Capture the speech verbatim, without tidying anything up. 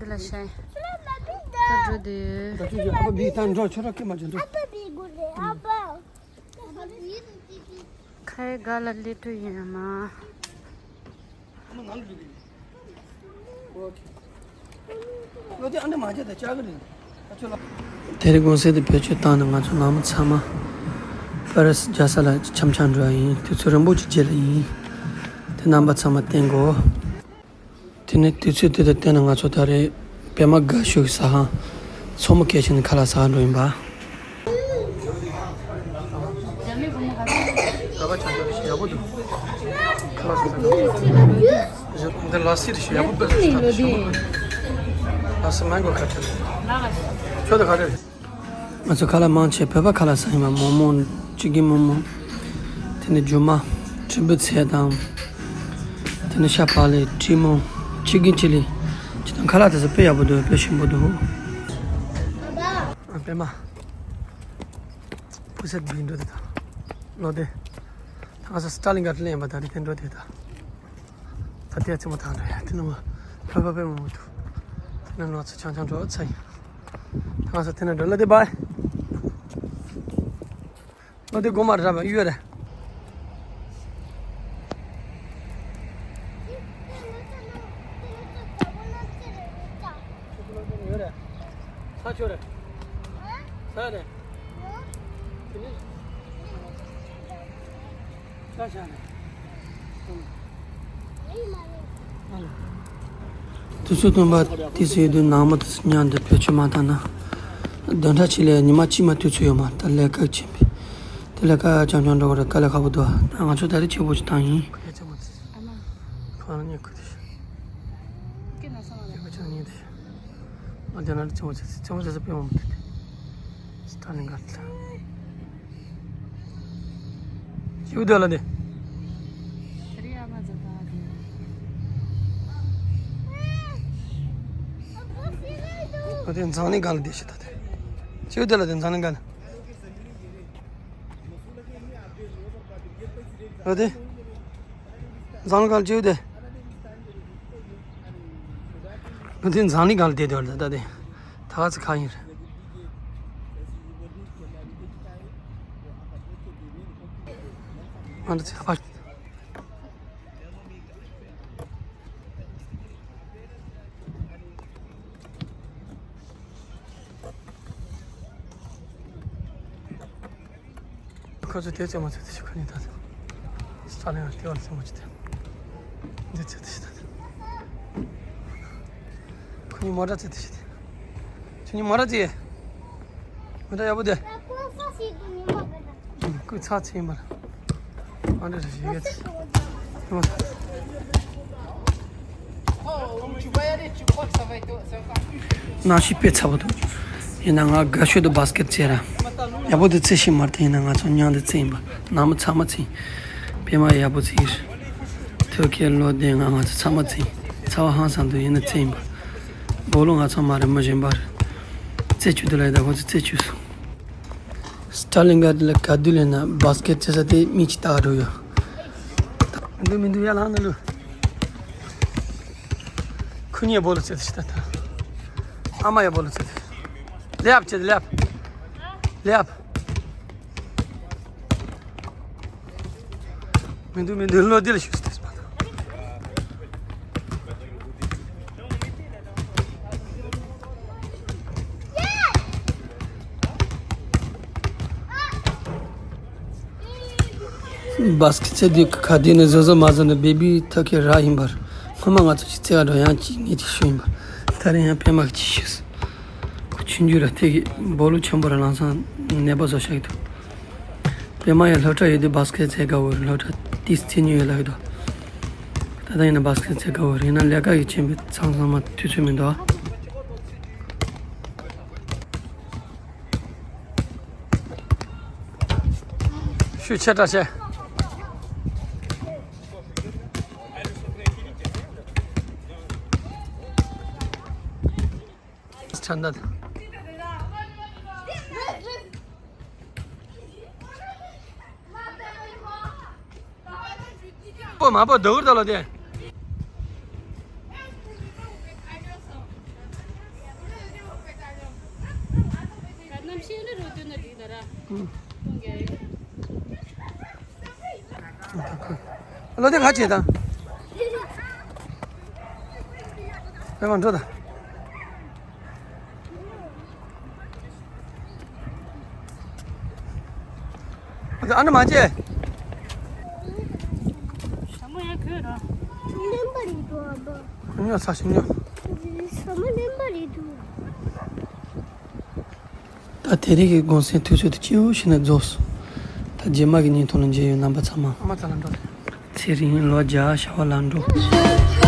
འདི་ལ་ཤེས། ད་འགྲོ་དུས། ད་ཁྱོད་ཀྱི་ཨ་ཕ་བི་ད་འགྲོ་ཁྱོད་ར་སྐད་མ་བྱེད་འགྲོ། ཁའི་ག་ལ་ལི་ཏུ་ཡིན་མ། དེ་རིང་གུང་སེང་དེ་བེད་སྤྱོད་བཏང་ནས་ང་ཚོ་ནང་མི་ཚང་མ་ཕ་རི་སི་རྒྱལ་ས་ལ་འཆམ་འཆམ་འགྲོ་བ་ཡིན། དུས་ཚོད་རིང་པོ་ཅིག་རྗེས་ལ་ཡིན། དེ་རྣམ་པ་ཚང་མ་བསྟན་དགོས། དེ་ནས་དུས་ཚོད་དེ་དང་བསྟུན་ནས་ང་ཚོ་ད་རེས་པད་མ་དགའ་ཤོས་ཀྱི་ཟ་ཁང་མཚོ་མོ་སྐྱེལ་ཆེན་ནས་ཁ་ལག་ཟ་ག་འགྲོ་ཡིན་པ། འདི་ལ་སི་རེད་ཤག་ཡག་པོ་དཔེ་ཞིག་ཐབས་ཤིག་ལ་སི་མང་གོ་ཁ་ཁྲལ། ཁྱོད་དང་ཁ་ཁྲལ། ང་ཚོ་ཁ་ལག་མང་ཆེ་བོད་པ་ཁ་ལག་ཟ་ཡིན་པ། མོག་མོག་ཅི་གིན་མོག་མོག་དེ་ནས་རྒྱུ་མ་དྲིལ་བུ་ཚལ་དང་། དེ་ནས་ཤ་བག་ལེབ་དྲིལ་མོག་ཅི་གིན་ཅི་ལི། ཅི་དང་ཁ་ལག་དེ་ཚོ་དཔེ་ཡག་པོ་འདུག་དཔེ་ཞིམ་པོ་འདུག་ཨ་པད་མ། པུ་སེད་བིན་འགྲོ་དེ་དང་། ལོ་དེ། ད་ང་ཚོ་སི་ཏཱ་ལིང་གར་སླེབས་ཡིན་པ། ད་རེས་དེ་འགྲོ་དེ་དང་། ད་ལྟའི་རྩེད་མོ་ཐང་འགྲོ་ཡ་དེ་ནང་མ། ལྷོད་པ་དཔེ་མང་པོ་འདུག་དེ་ནང་ང་ཚོ་ཆང་ཆང་འགྲོ་ཚར་ཡིན། ད་ང་ཚོ་དེ་ནང་འགྲོ། ལོ་དེ་བའི། ལོ་དེ་སྒོ་མ་ར་བ་གཡུ་ར། ས་ཆོ་ར། ས་ར། དེ་ནི། ས་ཆ་ར། དུས་ཚོད་སྟོན་པ་དུས་ཚོད་ཡོད་དུས་ནང་མི་དུས་མཉམ་དུ་བེད་སྤྱོད་མ་བཏང་ན། བདུན་ཕྲག་གཅིག་ལ་ཉི་མ་གཅིག་མ་དུས་ཚོད་ཡོད་མ། ད་ལས་ཀ་ཆེན་པོ། དེ་ལས་ཀ་རྐྱང་རྐྱང་འགྲོ་གི་རེད། དཀའ་ལས་ཁག་པོ་འདུག་ད་ང་ཚོ་ད་རེས་ཆེ་བོ་ཞིག་བཏང་ཡིན། ཁོ་རང་ཉལ་ཁུ་དེ་ཤ། ཁོ་རང་ཉལ་དེ་ཤ། ང་དེ་ན་ཆེ་བོ་ཆེ་ཆེ་བོ་ཆེ་ས་པེ་མོ་མི་དུ་དེ། སི་ཏཱ་ལིང་གར་དེ། ཅིའུ་དེ་ལ་དེ། ཨ་དེ་འཛམ་གླིང་ག་ལ་བསྡད་ཤི་ད་དེ། ཅིའུ་དེ་ལ་དེ་འཛམ་གླིང་ག་ལ། ཨ་དེ། འཛམ་གླིང་ག་ལ་ཅིའུ་དེ། ཨ་དེ་འཛམ་གླིང་ག་ལ་བསྡད་དེ་ད་དེ། ད་ག་ཚི་ཁ་ཡིན་རེད། ང་འདི་ཚེ་ཕ། ཁོ་ཚོ་དེ་ཚོ་མ་ཚོ་དེ་ཤི་ཁ་ནི་ད་ཚོ། སི་ཏཱ་ལིང་ལ་ལྟེ་བ་ལ་ཚོ་མ་ཚོ་དེ། འདི་ཚོ་དེ་ཤི་ད་ཚོ། ཁོ་གཉིས་མོ་ཊ་ཚོ་དེ་ཤི་དེ། ཁྱོད་གཉིས་མོ་ཊ་ཚོ་ཡེ། མོ་ཊ་ཡག་པོ་དེ། ཁོ་ཚོ་ཚ་ཚེ་ཡིན་པར། ཨ་འདྲ་རེ་ཞིག་ཡོད་ཚེ། གནམ་གཤིས་དཔེ་ཚ་པོ་འདུག་ཡིན་ན་ང་དགའ་ཤོས་དུ་བཱ་སི་ཀེད་རྩེ་ར། ཡག་པོ་དུ་རྩེ་ཤེས་མ་རེད། ཡིན་ན་ང་ཚོ་མཉམ་དུ་རྩེ་ཡིན་པ། ནང་མི་ཚང་མ་རྩེ་ཡིན། པད་མ་ཡག་པོ་རྩེ་ཡིན། ཐོ་ཁེ་ལོ་དེ་ང་ང་ཚོ་ཚང་མ་རྩེ་ཡིན། ཚ་བ་ཧང་སང་དུ་ཡིན་ན་རྩེ་ཡིན་པ། སྦོ་ལོ་ང་ཚང་མ་རེད། མི་གཞན་པ་རེད། རྩེ་བཅུག་དུ་ལ་ཡི་ད་ཁོ་ཚོ་རྩེ་བཅུག་སོང་། སི་ཏཱ་ལིང་ག་ལ་ག་དུས་ལས་ན་བཱ་སི་ཀེད་རྩེ་ས་དེ་མི་གཅིག་ལྟ་ག་འགྲོ་ཡོད། མི་འདུག་མི་འདུག་ཡར་ལངས་ན་ལུ། ཁོ་གཉིས་སྦོ་ལོ་རྩེ་དེ་ཤི་ད་ད། ཨ་མ་ཡ་སྦོ་ལོ་རྩེ་དེ། ལེབ་ཅེ་ལེབ། ལེབ། མི་འདུག་མི་འདུག་ལོ་དེ་ལ་ཤུགས་སྟེར་མ་ཐུབ། བཱ་སི་ཀེད་རྩེ་དུས་ག་དུས་ནས་བཟོ་བཟོ་མ་བཟོ་ནས་བེ་བི་ཐོ་ཁེ་ར་ཡིན་པར། སྔོན་མ་ང་ཚོ་ཅིག་རྩེ་ག་འགྲོ་ཡང་ཅིག་ངས་ཅིག་ཤོད་ཡིན་པར། ད་རེས་ཡང་པད་མ་གི་ཅིག་ཤོད། ཁོ་ཆུང་ཆུང་ར་དེ་གི་སྦོ་ལོ་ཆེན་པོ་ར་ལངས་སང་ནད་པ་བཟོ་བཞག་གི་འདུག་པད་མ་ཡང་སློབ་གྲྭ་ཡོད་དུས་བཱ་སི་ཀེད་རྩེ་དགའ་བོ་རེད། སློབ་གྲྭ་ཏིས་རྩེ་ཉོ་ཡོད་ལབ་ཀྱི་འདུག་ད་ལྟ་ཡིན་ན་བཱ་སི་ཀེད་རྩེ་དགའ་བོ་རེད། ཡིན་ན་ལས་ཀ་ཡོད་ཆེན་པོའི་ཚང་ཚང་མ་དུས་ཚོད་མི་འདུག་ཤུགས་ཆེ་དྲགས་ཆེ། ཁྲ་འདི། པོ་མ་པོ་དོ་གུར་ད་ལོ་དེ། བློ་བདེ་ག་བྱེད་དང་། པད་མ་འགྲོ་དང་། ཨ་ནི་མ་བྱེད། ཞྭ་མོ་ཡང་གོས་ར། ལེན་པ་རེད་འདུག་ཨ་ཕ། ཉོ་ས་ཞིག་ཉོ། ཞྭ་མོ་ལེན་པ་རེད་འདུག་ད་དེ་རིང་གི་གུང་སེང་དུས་ཚོད་དེ་སྐྱིད་པོ་ཞིག་ནས་རྫོགས་སོང་། ད་རྗེས་མ་གི་བརྙན་ཐུང་ལ་མཇལ་ཡོང་རྣམ་པ་ཚང་མ། ཨ་མ་ཚ་ལ་འགྲོ་རེད། ཚེ་རིང་ལོ་བརྒྱ་ཤ་བ་ལ་འགྲོ།